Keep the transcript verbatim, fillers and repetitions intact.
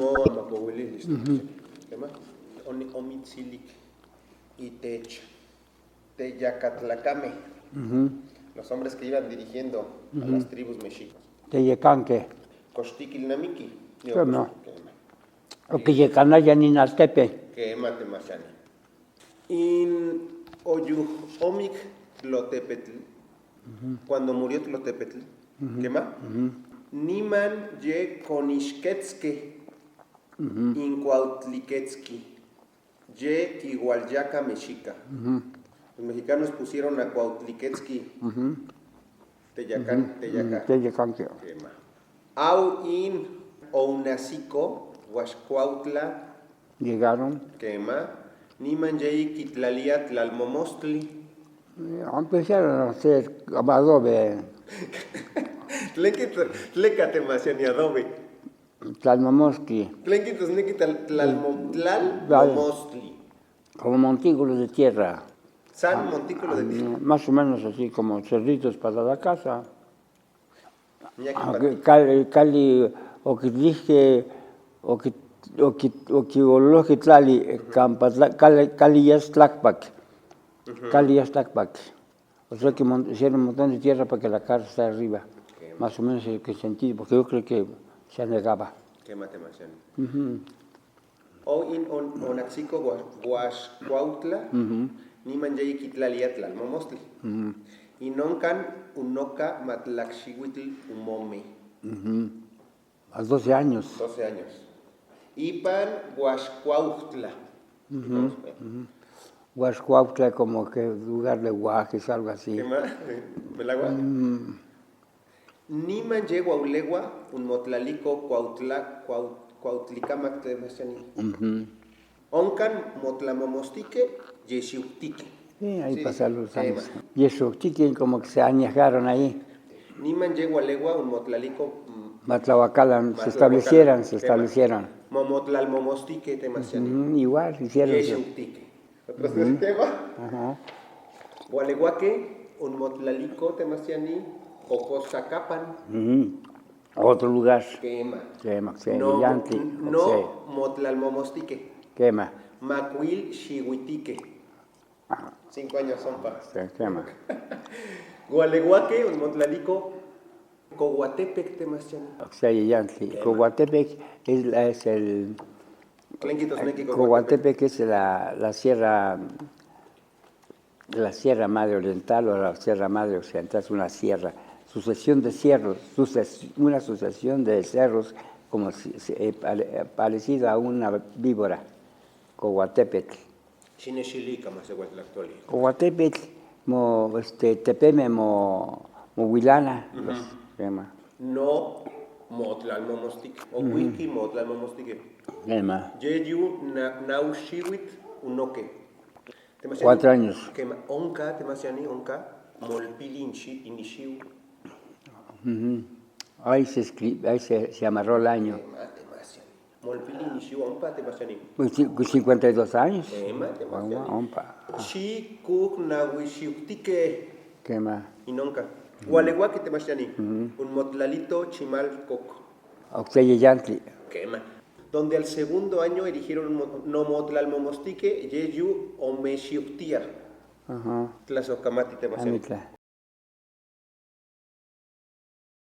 No, no puedo huir, listo. Tema, oni, omi tsilik, y te, te yakatlakameh. Los hombres que iban dirigiendo a las tribus mexicas. Te yekanke. Koxtikil namiki. Kema. Kema. O ke yekan aya ninaltepe. Kema, te masiani. In oyuh omik Tlotepetl, cuando murió Tlotepetl, kema, niman ye konixketske in Kuautliketski, ye igual yaka mexica. Los mexicanos pusieron a Kuautliketski Teyakan, mm, Teyakan. Teyakan, kema. Au in Ounasiko, Huascuautla. Llegaron. Kema. Niman ye ikitlalia Tlalmomostli. Eh, empezaron a hacer adobe. Tleka, tleka te masiani adobe. Tlalmomostli. Tleka te masiani Tlalmomostli. Como montículos de tierra. San montículo de tierra. Más o menos así como cerritos para la casa. Kali, kali, okitlike, oki, oki, oki, oloki tlali, kampa tla, kali, kali yas tlakpak. Kali yas tlakpak. O sea que hicieron un montón de tierra para que la casa esté arriba. Más o menos en qué sentido, porque yo creo que se anegaba. Kema, te masiani. O in Onaxiko Huascuautla, niman ye ikitlalia Tlalmomostli. Y nonkan unoka matlaxiuitl umome. A doce años. Doce años. Ipan Huascuautla. Huascuautla como que lugar de guajes, algo así. Kema, Melagua. Niman ye Guaulegua un motlaliko Cuautla, Cuautlicamak, te masiani. Onkan motlamomostike, yesiutike. Sí, ahí pasaron los años. Yesiutike, como que se añejaron ahí. Niman ye Guaulegua un motlaliko, mm, Matlahuacallan, se establecieron, se establecieron. Momotlalmomostike, te masiani. Igual hicieron. Yesiutike. Otro tema. Gualeguake un motlaliko, te masiani, Ocosacapan. Otro lugar. Kema. Kema, kema. No, no motlalmomostike. Kema. Macuilxiuitike. Cinco años son pa. Kema. Gualeguake un motlaliko Cohuatepec, te masiani. O sea, ya, sí. Cohuatepec es, es el, Cohuatepec es la, la sierra, la Sierra Madre Oriental o la Sierra Madre Occidental, es una sierra, sucesión de cerros, suces, una sucesión de cerros como si, si, eh, pare, parecido a una víbora, Cohuatepec. Xinexilika, ma se Cohuatepec, mo, este, tepeme mo, mo huilana, pues, kema. No motlalmomostike, o wiki motlalmomostike. Kema. Yeyu na, nauxiuitl unoke. Cuatro años. Kema, onka, te masiani, onka, molpili inixiu. Ahí se escri-, ahí se, se amarró el año. Kema, te masiani. Molpili inixiu ompa, te masiani. Pues sí, con cincuenta y dos años. Kema, te masiani. Ompa. Xikuknauixiutike. Kema. Inonka. Gualeguake, te masiani. Un motlalito Chimalcóc. Ocseyeyantli. Kema. Donde al segundo año erigieron un mo-, nomotlalmomostike, yeyu omexiutia. Tlazohcamati, te masiani. Amitla.